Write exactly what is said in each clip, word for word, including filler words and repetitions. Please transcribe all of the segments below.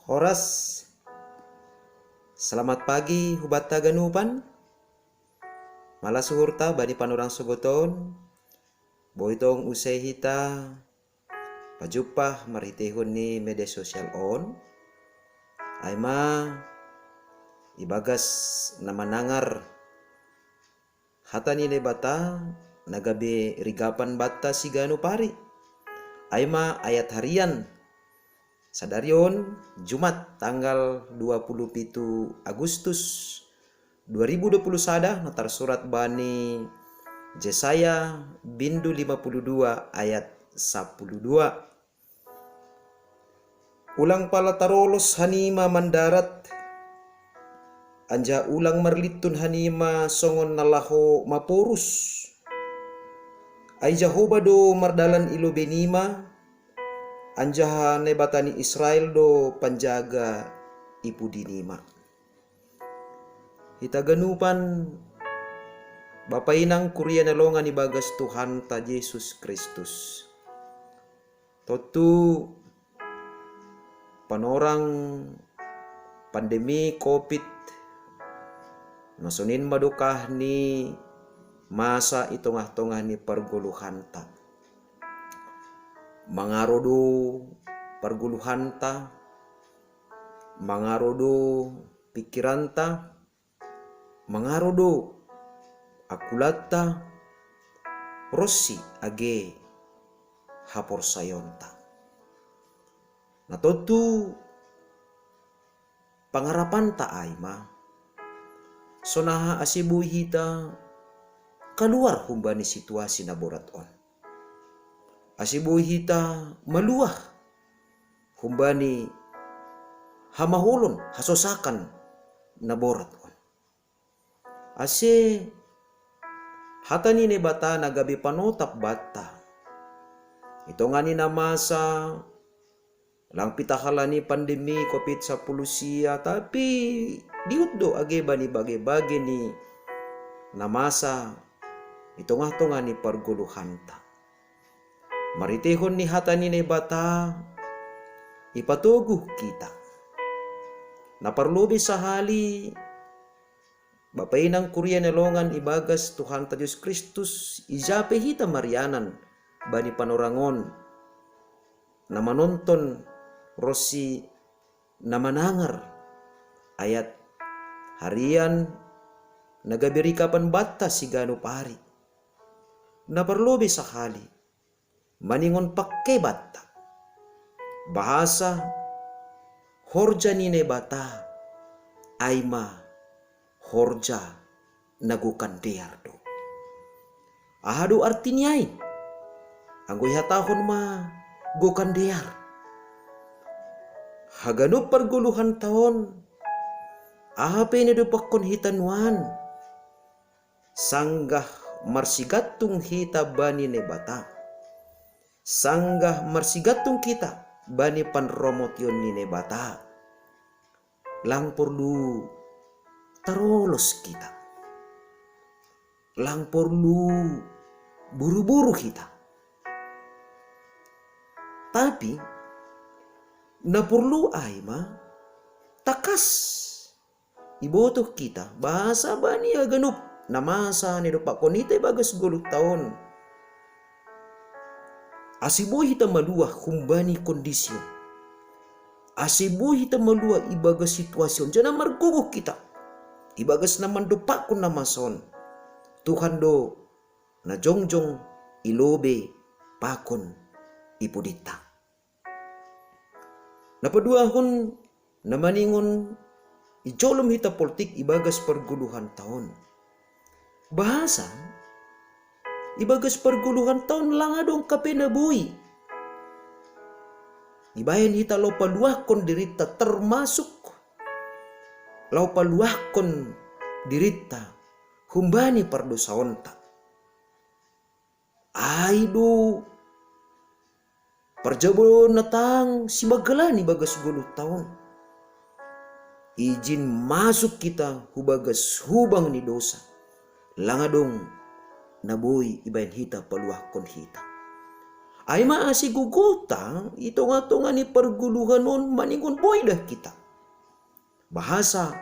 Horas. Selamat pagi hubata ganupan. Mala suhurta bani panorang sogoton. Boi tong use hita pajumpa marhitehon ni media sosial on. Ai ma ibagas na manangar hata ni Naibata na gabe rigapan banta siganup ari. Ai ma ayat harian sadari on, Jumat, tanggal dua puluh pitu Agustus dua ribu dua puluh sada, na tarsurat bani Jesaya bindu lima puluh dua ayat sapuluh dua. Ulang pala tarolos hanima mandarat, anjaha ulang marlintun hanima songon na laho maporus. Ai Jahowa do mardalan i lobei nima, anjaha Naibata ni Israel do panjaga i pudi nima. Hita ganupan, bapa inang kuria na longan ibagas Tuhanta Jesus Kristus. Tontu panorang pandemi covid na sonin ma dokah ni masa i tongah-tongah ni pargoluhanta. Mangarodo pargoluhanta, mangarodo pikiranta, mangarodo akulanta, ronsi age haporsayaonta. Na tontu pangarapanta ai ma sonaha ase boi hita kaluar humbani situasi na borat on. Ase boi hita maluah humbani hamaolon, hasosakan na borat on. Ase hata ni Naibata na gabe panotap banta i tongah ni na masa, lang pitahala ni pandemi covid sapuluh sia, tapi dihut do age bani bage-bage ni na masa i tongah-tongah ni pargoluhanta. Marhitehon ni hata ni Naibata ipatoguh hita. Na parlobei sahali, bapa inang kuria na longan ibagas Tuhanta Jesus Kristus, ija pe hita marianan bani panorang on, na manonton ronsi na manangar ayat harian na gabe rigapan banta siganup ari. Na parlobei sahali, maningon pangke banta, bahasa horja ni Naibata ai ma horja na gokan dear do. Aha do artini ai? Anggo ihatahon ma gokan dear, haganup pargoluhanta on, aha pe na idompakkon hita nuan, sanggah marsigantung hita bani Naibata, sanggah marsigantung hita bani panramotion ni Naibata, lang porlu tarolos hita, lang porlu buru-buru hita. Tapi na porlu ai ma tangkas ibotoh hita, bahasa bani haganup na masa na idompakkon hita ibagas goluhta on, ase boi hita maluah humbani kondisi on, ase boi hita maluah ibagas situasi on, janah margogoh hita ibagas na mandompakkon na masa on. Tuhan do na jongjong i lobei pakon i pudinta. Na paduahon, na maningon i jolom hita poltik ibagas pargoluhanta on. Bahasa ibagas pargoluhanta on lang adong hape na boi ibahen hita laho paluahkon dirinta, termasuk laho paluahkon dirinta humbani pardosaonta. Ai do parjabolon na tang sibanggalan ibagas goluhta on. Ijin masuk hita hubagas hubang ni dosa, lang adong na boi ibahen hita paluahkon hita. Ai ma ase gogota i tonga-tonga ni pargoluhan on maningon boi da hita. Bahasa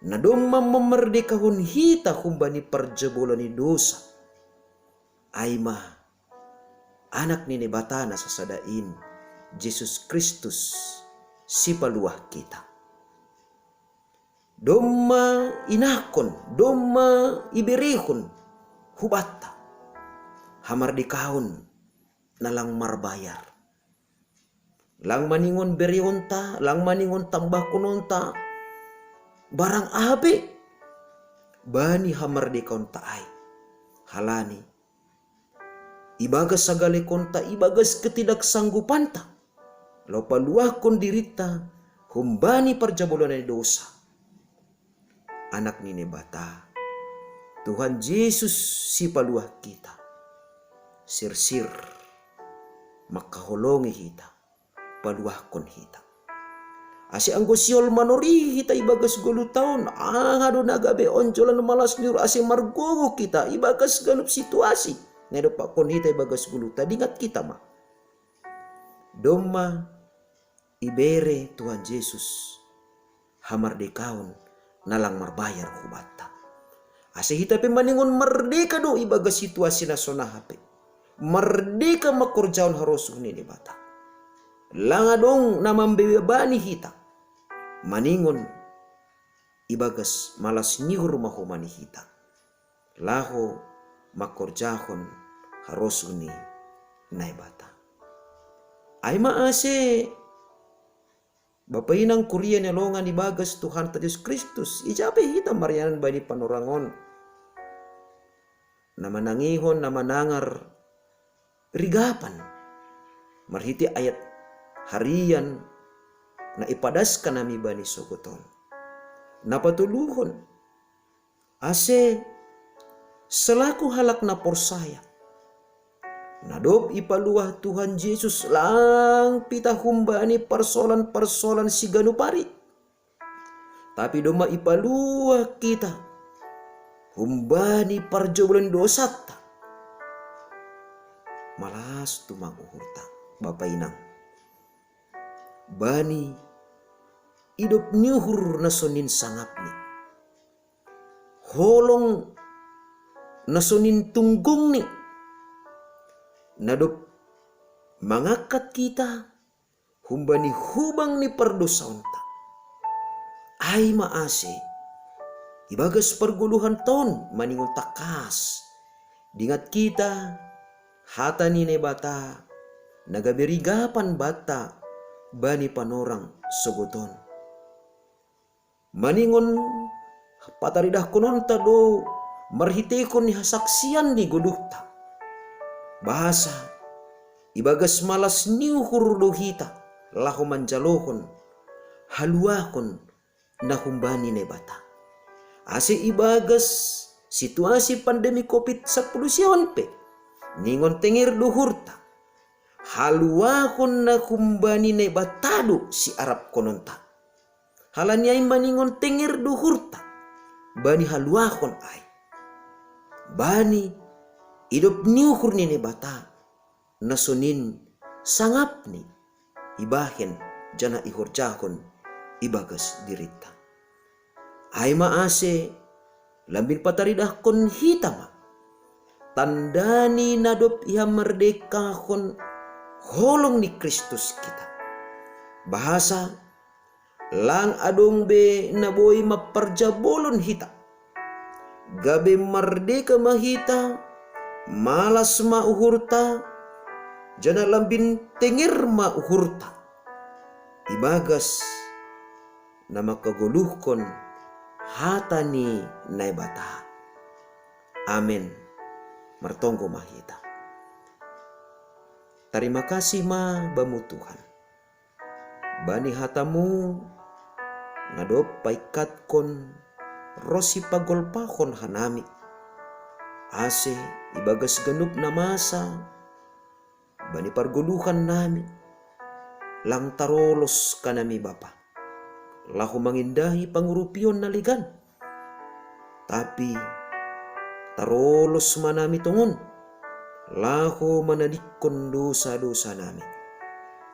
na domma mamardekahon hita humbani parjabolan ni dosa. Ai ma Anak ni Naibata na sasada in, Jesus Kristus, sipaluah hita. Domma inahon, domma iberehon hubanta hamardekahon na lang marbayar. Lang maningon berehonta, lang maningon tambahkononta barang aha pe bani hamardekahonta ai. Halani ibagas sagalekonta, ibagas ketidaksanggupanta laho paluahkon dirinta humbani parjabolan ni dosa, Anak ni Naibata, Tuhan Jesus, sipaluah hita. Sirsir, mangkaholongi hita, paluahkon hita. Ase anggo sihol manorihi hita ibagas goluhta on, aha do na gabe onjolan malas ni uhur ase margogoh hita ibagas ganup situasi na idompakkon hita ibagas goluhta, dingat hita ma. Domma ibere Tuhan Jesus hamardekahon na lang marbayar hubanta. Ase hita pe maningon mardeka do ibagas situasi na songon aha pe. Mardeka mangkorjahon harosuh ni Naibata. Lang adong na mambebani hita maningon ibagas malas ni uhur ma homa ni hita laho mangkorjahon harosuh ni Naibata. Ai ma ase Bapa inang kuria ni longan ibagas Tuhanta Jesus Kristus, ija pe hita marianan bani panorang on, na manangihon, na manangar rigapan marhite ayat harian na ipadaskan nami bani sogot on. Na patoluhon, ase selaku halak na porsaya, na dob ipaluah Tuhan Jesus lang pitah humbani parsoalan-parsoalan siganup ari, tapi domma ipaluah hita humbani parjabolan dosanta. Malas tumang uhurta, bapa inang, bani idop ni uhur na sonin sangapni, holong na sonin tunggungni, na dob mangangkat hita humbani hubang ni pardosaonta. Ai ma ase ibagas pargoluhanta on maningon tangkas, dingat hita hata ni Naibata na gabe rigapan banta bani panorang sogot on. Maningon pataridahkononta do marhitehon ni hasaksian ni goluhta, bahasa ibagas malas ni uhur do hita laho manjalohon haluahon na humbani Naibata. Ase ibagas situasi pandemi covid sampulu sia on pe, ningon tenger do uhurta, haluahon na humbani Naibata do siarapkononta. Halani ai maningon tenger do uhurta bani haluahon ai, bani idop ni uhur ni Naibata na sonin sangapni ibahen janah ihorjahon ibagas dirinta. Ai ma ase lambin pataridahkon hita ma tanda ni na dob ihamardekahon holong ni Kristus hita. Bahasa lang adong be na boi mamparjabolon hita. Gabe mardeka ma hita, malas ma uhurta, janah lambin tenger ma uhurta ibagas na mangkagoluhkon hata ni Naibata. Amen. Martonggo ma hita. Tarima kasih ma Bamu Tuhan, bani hatamu na dob paingkatkon ronsi pagolpahon hanami, ase ibagas ganup na masa bani pargoluhan nami, lang tarolos hanami Bapa, laho mangindahi pangurupion na legan. Tapi tarolos ma nami tongon, laho manadikkon dosa-dosa nami.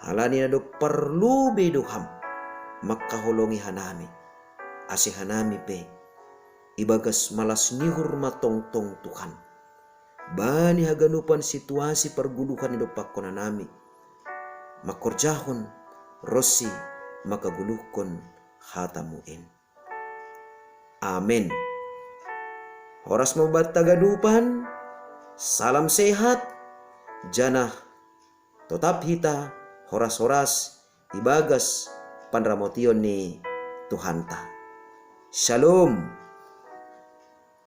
Halani na do parlu be do Ham mangkaholongi hanami, ase hanami pe ibagas malas ni uhur ma tongtong Tuhan, bani haganupan situasi parguluhan ni dompakkon hanami, mangkorjahon ronsi mangkaguluhon hata-Mu in. Amen. Horas ma banta haganupan, salam sehat, janah totap hita horas-horas ibagas panramotion ni Tuhanta. Shalom.